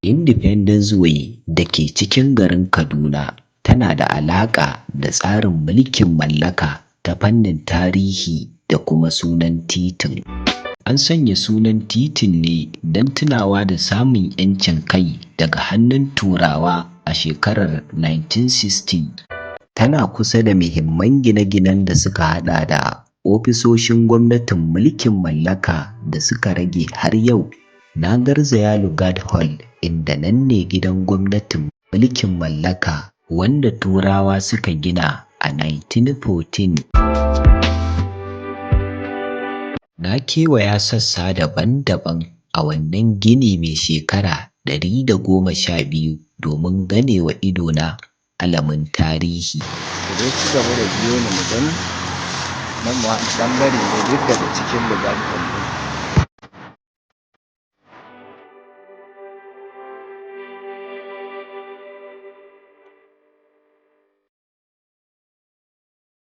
Independence Way da ke cikin garin Kaduna tana da alaƙa da tsarin mulkin mallaka ta fannin tarihi da kuma sunan titin. An sanya sunan titin ne don tunawa da samun 'yancin kai daga hannun Turawa a shekarar 1960. Tana kusa da muhimman gine-ginen da suka haɗa da ofisoshin gwamnatin mulkin mallaka da suka rage har yau. Na garzaya Lugard Hall, inda nan ne gidan gwamnatin mulkin mallaka wanda Turawa suka gina a 1914. Na kewaya sassa daban-daban a wannan gini mai shekara 112 domin ganewa idona alamun tarihi. Ku dai ci gaba da biyo ni mu gani. Nan ma wani ɓangare ne duk daga cikin Lugard Hall ɗin.